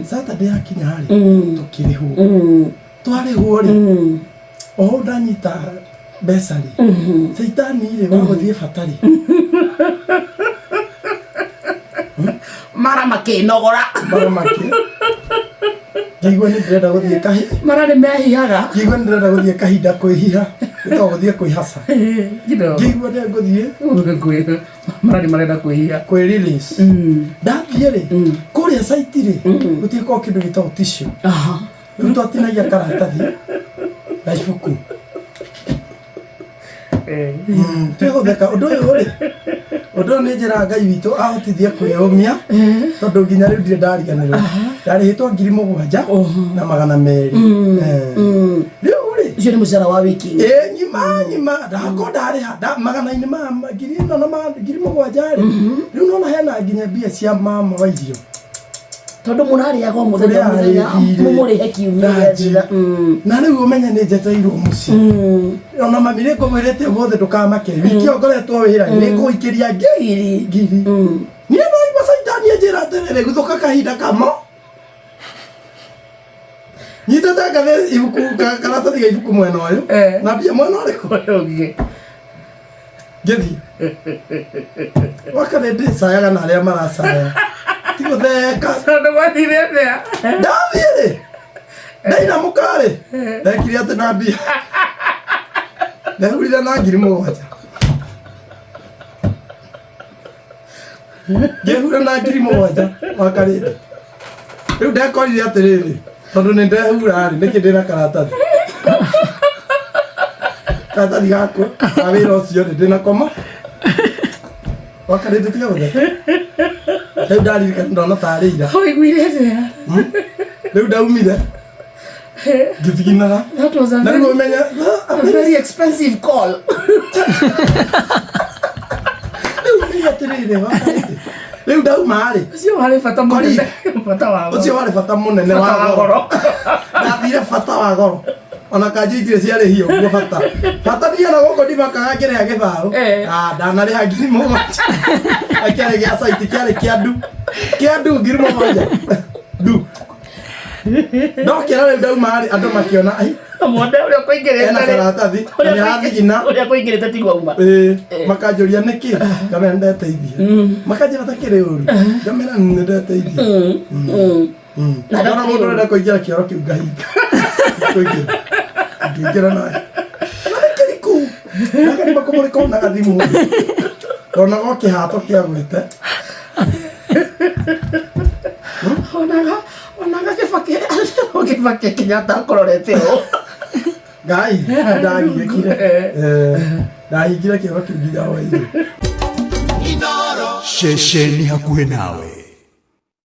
Saturday yakinya rĩ, tũkĩrĩhwo. Twarĩhwo rĩ, o hau ndanyita mbeca rĩ, caitani rĩ wa gũthiĩ bata rĩ, Mara makĩnogora. Mara makĩ ngĩigua nĩ ndĩrenda gũthiĩ kahi Mara nĩ mehihaga. Ngĩigua nĩ ndĩrenda gũthiĩ kahinda kwĩhiha, ĩtagwo gũthiĩ kwĩhaca. Ngĩigua nĩ ngũthiĩ Mara nĩ marenda kwĩhiha. Kwĩ release. Ndathiĩ rĩ, kũrĩa site rĩ, gũtikoragwo kĩndũ gĩtagwo tissue. Rĩu twatinagia karatathi na ibuku. Twĩgũtheka ũndũ ũyũ rĩ, ũndũ ũyũ nĩ njĩra Ngai witũ ahotithie kwĩyũmia, tondũ nginya rĩu ndirĩ ndariganĩrwo. Ndarĩhĩtwo 7200. Rĩu rĩ, Ũcio nĩ mũcara wa wiki. Ĩ ng'ima ng'ima ndako ndarĩha magana-inĩ ma ngiri ĩno na 7000 rĩ, rĩu nona hena nginya mbia cia mama wa irio. Tondũ mũrarĩaga o mũthenya Kũrĩa mũthenya, arĩthire. mũmũrĩhe kiumia gĩathira. Na rĩu ũmenye nĩ njeteirwo mũciĩ. Ona mami nĩ ngũmwĩrĩte ũmũthĩ ndũkamake, wiki ĩyo ngoretwo wĩra nĩ ngũikĩria Ngiri. ngiri. Niĩ no igua caitani anjĩra atĩrĩrĩ, guthũka kahinda kamo nyitĩte ngathĩ ibuku karatathi ga ibuku mwena ũyũ na mbia mwena ũrĩkũ? Ũyũ ũngĩ. Ngĩthiĩ waka nĩ ndĩcayaga na arĩa maracaya ti gũtheka. Tondũ gwathire atĩa? Ndathiĩ rĩ, ndainamũka rĩ, ndekire atĩ na mbia ndehurire na 7000, ngĩhura na 7000 wakarĩndĩ. Rĩu ndekorire atĩrĩrĩ, tondũ nĩ ndehura rĩ, nĩkĩ ndĩna karatathi karatathi gakwa ka wĩra ũcio rĩ, ndĩna koma wakarĩndĩ. Tiga gũtheka, rĩu ndaririkana ndona tarĩ ira. Ũiguire atĩa? Rĩu ndaumire ngĩthiginaga. That was a Na rĩu very, ũmenye a very expensive call. Rĩu ũmenye atĩrĩrĩ, wakarĩndĩ, rĩu ndauma rĩ, Ũcio warĩ bata mũnene. Bata wa goro. Ũcio warĩ bata mũnene Bata wa wa goro. goro. Ndathire bata wa goro, ona kanjũ itirĩ ciarĩhio ũguo. Bata bata niĩ ona gũkũ ndimakaga ngĩrĩha gĩbaũ. Ah, ndanarĩha 7000 na kĩarĩ gĩa site, kĩarĩ kĩa ndu kĩa ndu 7000 ndu ndokĩra. Rĩu ndauma rĩ, andũ makĩona ai Mwende ũrĩa ũkũingĩrĩte ena rĩ. karatathi na nĩ arathigina. Ũrĩa kũingĩrĩte tiguo auma. Ĩĩ, makanjũria nĩkĩ, ngamera ndeteithia, makanjĩra ta kĩrĩ ũru, ngamera nĩ ndeteithia. Na Ndona ndakĩrĩ mũndũ ũru. ũrenda kũingĩra kĩoro kĩu ngahinga kũingĩra, ngĩingĩra nake na nĩ kĩriku nakarima kũmũrĩka ona gathimũ ndonaga o kĩhato kĩagwĩte. Onaga Kĩbakĩ, Kĩbakĩ Kenyatta akũrorete ũũ. Ngai ndagiĩkire. Ndahingire kĩoro kĩu nginya hwainĩ. Ceceni hakuhĩ nawe.